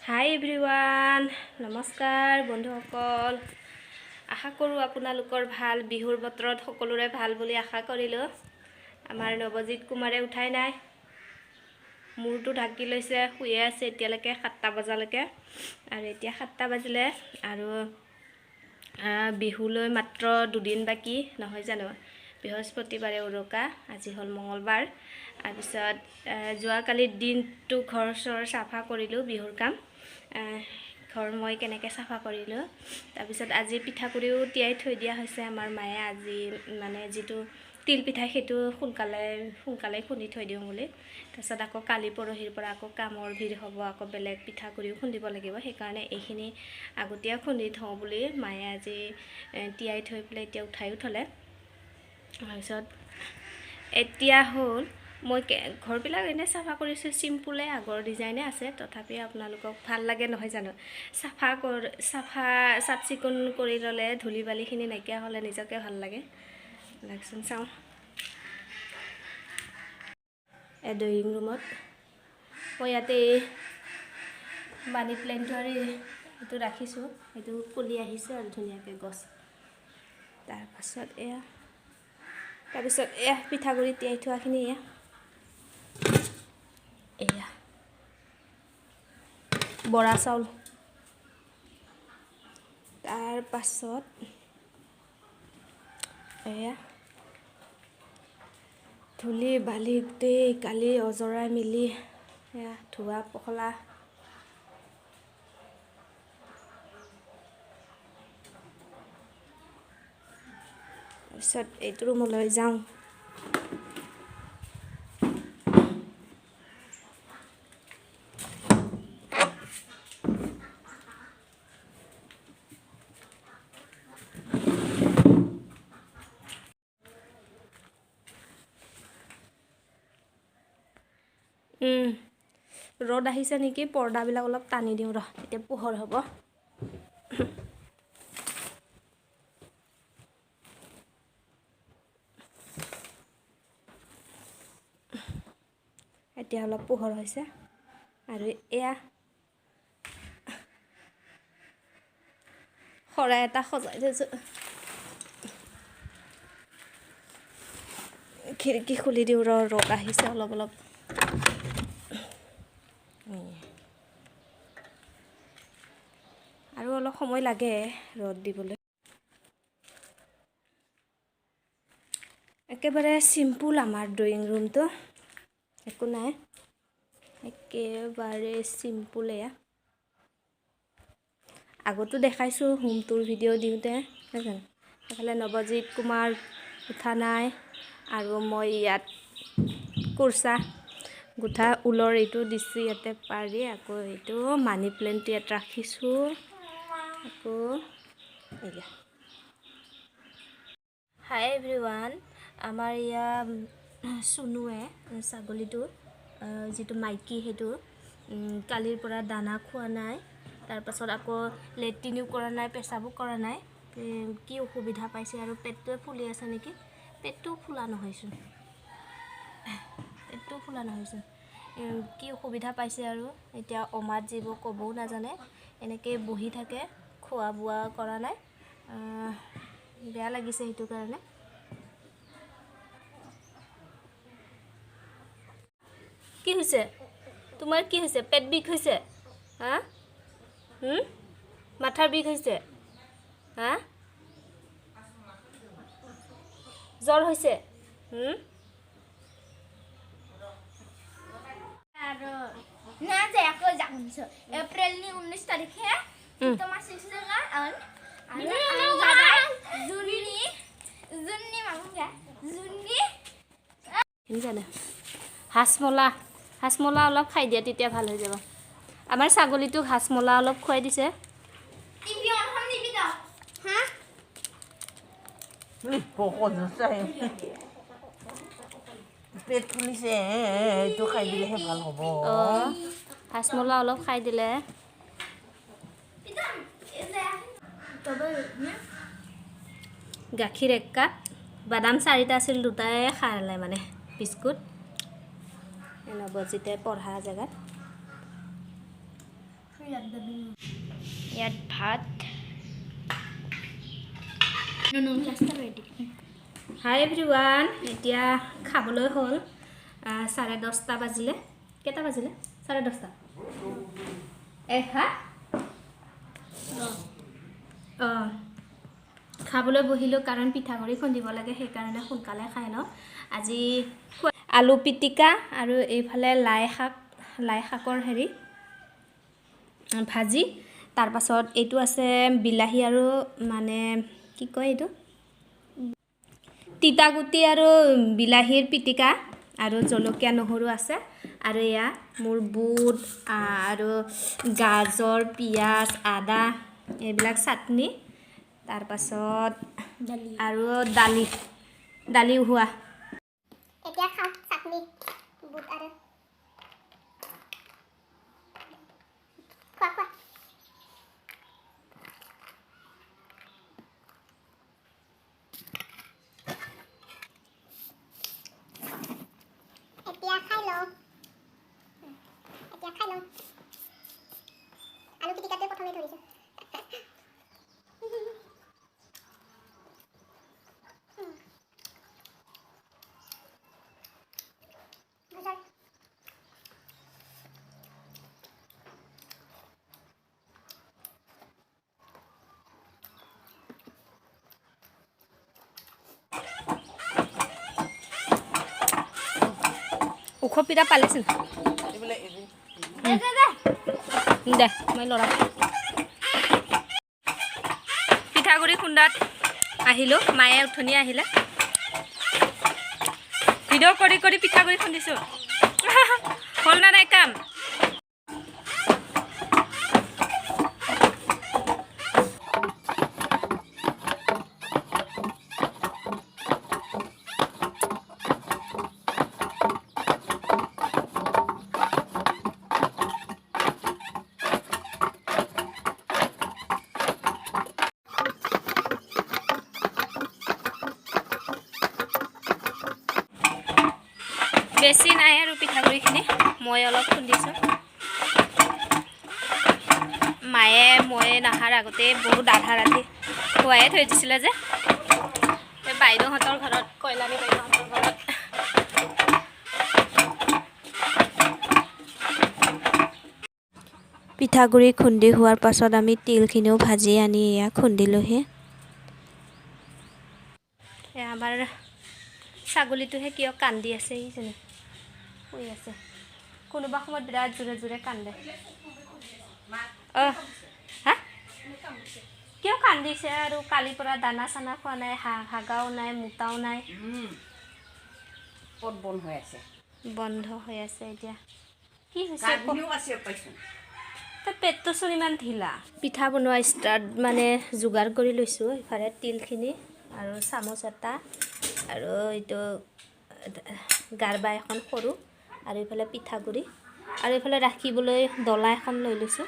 হাই everyone, নমস্কাৰ বন্ধুসকল। আশা কৰোঁ আপোনালোকৰ ভাল। বিহুৰ বতৰত সকলোৰে ভাল বুলি আশা কৰিলোঁ। আমাৰ নৱজিত কুমাৰে উঠাই নাই, মূৰটো ঢাকি লৈছে, শুয়ে আছে এতিয়ালৈকে 7টা বজালৈকে। আৰু এতিয়া 7টা বাজিলে আৰু বিহুলৈ মাত্ৰ দুদিন বাকী, নহয় জানো? বৃহস্পতিবাৰে উৰুকা, আজি হ'ল মঙলবাৰ। তাৰপিছত যোৱাকালি দিনটো ঘৰ চৰ চাফা কৰিলোঁ, বিহুৰ কাম। ঘৰ মই কেনেকৈ চাফা কৰিলোঁ। তাৰপিছত আজি পিঠাগুড়িও তিয়াই থৈ দিয়া হৈছে। আমাৰ মায়ে আজি মানে যিটো তিল পিঠা সেইটো সোনকালে সোনকালে খুন্দি থৈ দিওঁ বুলি। তাৰপিছত আকৌ কালি পৰহিৰ পৰা আকৌ কামৰ ভিৰ হ'ব, আকৌ বেলেগ পিঠাগুড়িও খুন্দিব লাগিব। সেইকাৰণে এইখিনি আগতীয়া খুন্দি থওঁ বুলি মায়ে আজি তিয়াই থৈ পেলাই এতিয়া উঠায়ো থ'লে। তাৰপিছত এতিয়া হ'ল মই ঘৰবিলাক এনেই চাফা কৰিছোঁ, চিম্পুলে আগৰ ডিজাইনে আছে, তথাপি আপোনালোকক ভাল লাগে নহয় জানো? চাফা চাফ চিকুণ কৰি ল'লে ধূলি বালিখিনি নাইকিয়া হ'লে নিজকে ভাল লাগে। লাগচোন চাওঁ। এই ড্ৰয়িং ৰুমত মই ইয়াতে এই মানি প্লেণ্টটো আৰু এইটো ৰাখিছোঁ, সেইটো কলি আহিছে আৰু ধুনীয়াকৈ গছ। তাৰপাছত এয়া, তাৰপিছত এয়া পিঠাগুড়ি তিয়াই থোৱাখিনি এয়া, এয়া বৰা চাউল। তাৰপাছত এয়া ধূলি বালি গোটেই কালি অজৰাই মিলি এয়া ধোৱা পখলা। তাৰপিছত এইটো ৰুমলৈ যাওঁ। ৰ'দ আহিছে নেকি, পৰ্দাবিলাক অলপ টানি দিওঁ ৰ, তেতিয়া পোহৰ হ'ব। এতিয়া অলপ পোহৰ হৈছে। আৰু এয়া শৰাই এটা সজাই থৈছোঁ। খিৰিকী খুলি দিওঁ ৰ, ৰ'দ আহিছে অলপ অলপ। আৰু অলপ সময় লাগে ৰ'দ দিবলৈ। একেবাৰে চিম্পুল আমাৰ ড্ৰয়িং ৰুমটো, একো নাই, একেবাৰে চিম্পুল। এয়া আগতো দেখাইছোঁ হোম টুৰ ভিডিঅ' দিওঁতে, নহয়? সেইফালে নৱজিত কুমাৰ উঠা নাই। আৰু মই ইয়াত কুৰ্চা গোঠা ঊলৰ এইটো দিছোঁ ইয়াতে পাৰি। আকৌ এইটো মানি প্লেণ্টটো ইয়াত ৰাখিছোঁ। আকৌ এয়া হাই এভৰিৱান, আমাৰ ইয়াৰ চুনুৱে ছাগলীটো যিটো মাইকী সেইটো কালিৰ পৰা দানা খোৱা নাই। তাৰপাছত আকৌ লেট্ৰিনো কৰা নাই, পেচাবো কৰা নাই। কি অসুবিধা পাইছে আৰু পেটটোৱে ফুলি আছে নেকি? পেটটোও ফুলা নহয়চোন, পেটটোও ফুলা নহয়চোন। কি অসুবিধা পাইছে আৰু এতিয়া অমাত জীৱ ক'বও নাজানে, এনেকৈ বহি থাকে, খোৱা বোৱা কৰা নাই। বেয়া লাগিছে সেইটো কাৰণে। কি হৈছে তোমাৰ? কি হৈছে? পেট বিষ হৈছে? হা, মাথাৰ বিষ হৈছে? হা, জ্বৰ হৈছে? আৰু না যে আকৌ যাম এপ্ৰিলनि 19 তাৰিখে মাসি জুননি জুননি মামা জুননি জানে হাঁচমলা, হাঁচমলা অলপ খাই দিয়া, তেতিয়া ভাল হৈ যাব। আমাৰ ছাগলীটোক হাঁচমলা অলপ খুৱাই দিছে। পেট ফুলিছে, এইটো খাই দিলেহে ভাল হ'ব। অঁ, হাঁচমলা অলপ খাই দিলে। গাখীৰ 1 কাপ, বাদাম 4টা আছিল, দুটাই খালে মানে বিস্কুট। নৱজিতে পঢ়া জেগাত। ইয়াত ভাত। হাই এভৰিৱান, এতিয়া খাবলৈ হ'ল। 10:30 বাজিলে। কেইটা বাজিলে? 10:30। এ হা, অঁ, খাবলৈ বহিলোঁ কাৰণ পিঠাগুড়ি খুন্দিব লাগে, সেইকাৰণে সোনকালে খাই লওঁ। আজি আলু পিটিকা আৰু এইফালে লাই শাক, লাই শাকৰ হেৰি ভাজি। তাৰপাছত এইটো আছে বিলাহী আৰু মানে কি কয় এইটো, তিতাগুটি আৰু বিলাহীৰ পিটিকা আৰু জলকীয়া নহৰু আছে। আৰু এয়া মোৰ বুট আৰু গাজৰ, পিঁয়াজ, আদা এইবিলাক চাটনি। তাৰপাছত আৰু দালি, দালি উহোৱা। এতিয়া খাওঁ চাটনি বুট আৰু খোৱা খোৱা। এতিয়া খাই লওঁ, এতিয়া খাই লওঁ। আলু পিটিকাটোৱে প্ৰথমে ধৰিছোঁ। ওখ পিঠা পালেচোন দে, মই ল'ৰা পিঠাগুড়ি খুন্দাত আহিলোঁ। মায়ে উঠনি আহিলে, ভিডিঅ' কৰি কৰি পিঠাগুড়ি খুন্দিছোঁ। হ'ল না নাই কাম? বেছি নাই আৰু পিঠাগুড়িখিনি, মই অলপ খুন্দিছোঁ। মায়ে মই নাহাৰ আগতে বহুত আধা ৰাতি খুৱায়ে থৈ দিছিলে যে এই বাইদেউহঁতৰ ঘৰত, কইলানী বাইদেউহঁতৰ ঘৰত। পিঠাগুড়ি খুন্দি হোৱাৰ পাছত আমি তিলখিনিও ভাজি আনি এয়া খুন্দিলোঁহি। আমাৰ ছাগলীটোহে কিয় কান্দি আছে এইজনী, শুই আছে। কোনোবা সময়ত বিৰাট জোৰে জোৰে কান্দে। অঁ, হা, কিয় কান্দিছে আৰু? কালিৰ পৰা দানা চানা খোৱা নাই, হাগাও নাই, মোতাও নাই। বন্ধ হৈ আছে, বন্ধ হৈ আছে। এতিয়া কি হৈছে? পেটটোচোন ইমান ঢিলা। পিঠা বনোৱা ষ্টাৰ্ট মানে যোগাৰ কৰি লৈছোঁ। ইফালে তিলখিনি আৰু চামুচ এটা আৰু এইটো গাৰবা এখন সৰু, আৰু এইফালে পিঠাগুড়ি, আৰু এইফালে ৰাখিবলৈ ডলা এখন লৈ লৈছোঁ।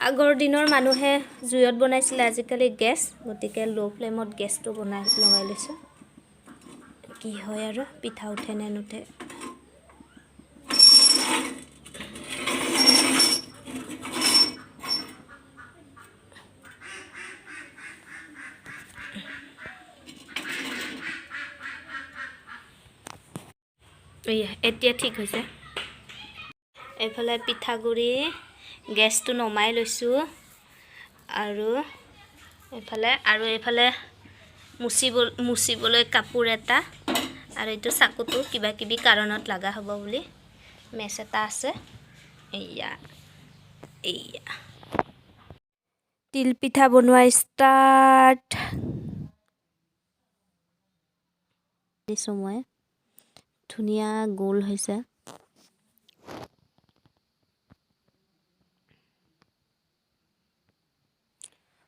আগৰ দিনৰ মানুহে জুইত বনাইছিলে, আজিকালি গেছ, গতিকে ল' ফ্লেমত গেছটো বনাই লগাই লৈছোঁ। কি হয় আৰু, পিঠা উঠে নে নুঠে। এতিয়া ঠিক হৈছে। এইফালে পিঠাগুড়ি গেছটো নমাই লৈছোঁ আৰু এইফালে, আৰু এইফালে মুচিবলৈ কাপোৰ এটা, আৰু এইটো চাকুটো কিবা কিবি কাৰণত লগা হ'ব বুলি মেচ এটা আছে। এইয়া এইয়া তিলপিঠা বনোৱা ষ্টাৰ্ট দিছোঁ মই। ধুনীয়া গোল হৈছে।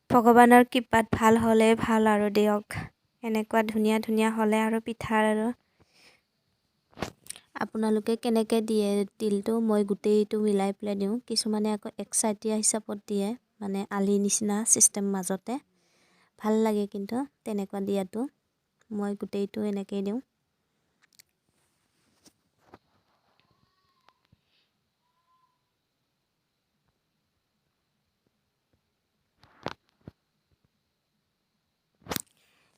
ভগৱানৰ কৃপাত ভাল হ'লে ভাল আৰু দিয়ক। এনেকুৱা ধুনীয়া ধুনীয়া হ'লে আৰু পিঠাৰ আৰু আপোনালোকে কেনেকৈ দিয়ে তিলটো, মই গোটেইটো মিলাই পেলাই দিওঁ। কিছুমানে আকৌ এক চাইটীয়া হিচাপত দিয়ে, মানে আলি নিচিনা ছিষ্টেম মাজতে ভাল লাগে, কিন্তু তেনেকুৱা দিয়াটো মই গোটেইটো এনেকেই দিওঁ।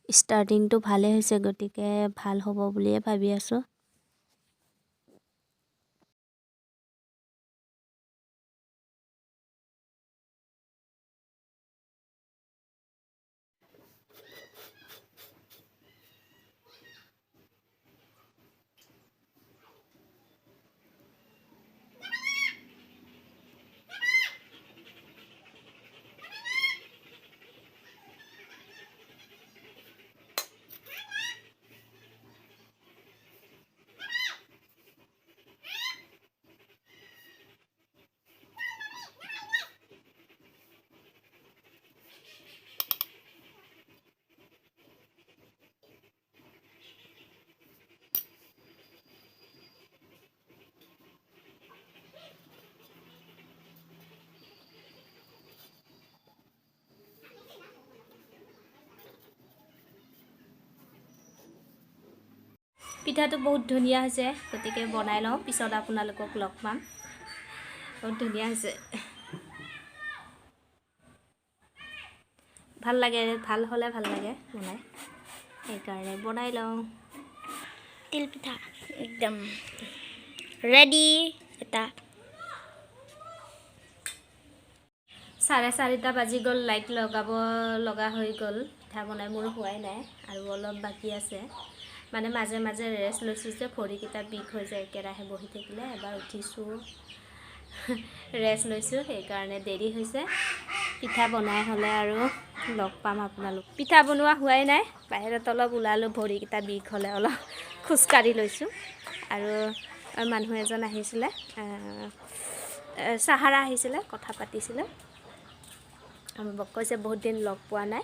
ষ্টাৰ্টিংটো ভালেই হৈছে, গতিকে ভাল হ'ব বুলিয়ে ভাবি আছোঁ। পিঠাটো বহুত ধুনীয়া হৈছে, গতিকে বনাই লওঁ, পিছত আপোনালোকক লগ পাম। বহুত ধুনীয়া হৈছে, ভাল লাগে, ভাল হ'লে ভাল লাগে বনাই, সেইকাৰণে বনাই লওঁ। তিল পিঠা একদম ৰেডি এটা। 4:30 বাজি গ'ল, লাইট লগাব লগা হৈ গ'ল। পিঠা বনাই মোৰ হোৱাই নাই আৰু অলপ বাকী আছে। মানে মাজে মাজে ৰেষ্ট লৈছোঁ যে ভৰিকেইটা বিষ হৈ যায় একেৰাহে বহি থাকিলে। এবাৰ উঠিছোঁ, ৰেষ্ট লৈছোঁ, সেইকাৰণে দেৰি হৈছে। পিঠা বনাই হ'লে আৰু লগ পাম আপোনালোক। পিঠা বনোৱা হোৱাই নাই, বাহিৰত অলপ ওলালোঁ, ভৰিকেইটা বিষ হ'লে অলপ খোজকাঢ়ি লৈছোঁ। আৰু মানুহ এজন আহিছিলে, চাহাৰা আহিছিলে, কথা পাতিছিলে। কৈছে বহুত দিন লগ পোৱা নাই,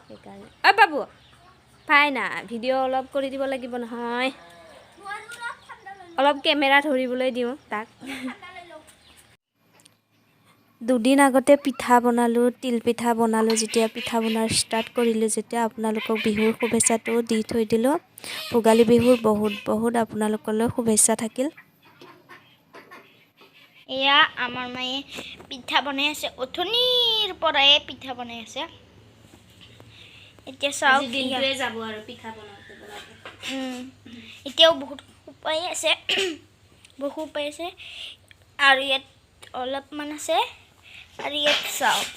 সেইকাৰণে। অ' বাবু পাই না, ভিডিঅ' অলপ কৰি দিব লাগিব নহয়, অলপ কেমেৰা ধৰিবলৈ দিওঁ তাক। দুদিন আগতে পিঠা বনালোঁ, তিল পিঠা বনালোঁ। যেতিয়া পিঠা বনোৱা ষ্টাৰ্ট কৰিলোঁ, যেতিয়া আপোনালোকক বিহুৰ শুভেচ্ছাটো দি থৈ দিলোঁ। ভোগালী বিহুৰ বহুত বহুত আপোনালোকলৈ শুভেচ্ছা থাকিল। এয়া আমাৰ মায়ে পিঠা বনাই আছে, অথনিৰ পৰাই পিঠা বনাই আছে। এতিয়া চাওক, দিনটোৱে যাব আৰু পিঠা বনাওঁতে বনাওঁতে। এতিয়াও বহুত উপায় আছে, বহু উপায় আছে। আৰু ইয়াত অলপমান আছে। আৰু ইয়াত চাওক,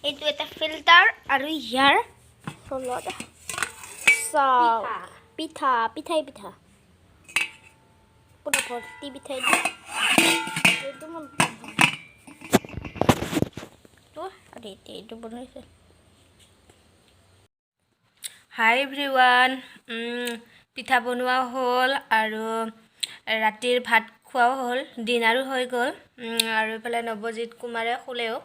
এইটো এটা ফিল্টাৰ আৰু ইয়াৰ তলত চাওক পিঠা, পিঠাই পিঠা, পুৰা ভৰ্তি পিঠাই দি এইটো মই আৰু এতিয়া এইটো বনাইছে। হাই এভৰিৱান, পিঠা বনোৱা হ'ল আৰু ৰাতিৰ ভাত খোৱাও হ'ল, ডিনাৰো হৈ গ'ল। আৰু এইফালে নৱজিত কুমাৰে শুলেও।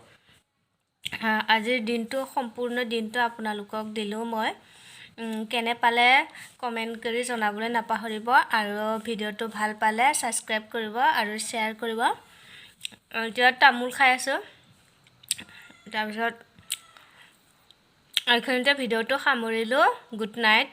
আজিৰ দিনটো, সম্পূৰ্ণ দিনটো আপোনালোকক দিলোঁ মই। কেনে পালে কমেণ্ট কৰি জনাবলৈ নাপাহৰিব আৰু ভিডিঅ'টো ভাল পালে ছাবস্ক্ৰাইব কৰিব আৰু শ্বেয়াৰ কৰিব। এতিয়া তামোল খাই আছোঁ, তাৰপিছত এইখিনিতে ভিডিঅ'টো সামৰিলোঁ। Good night.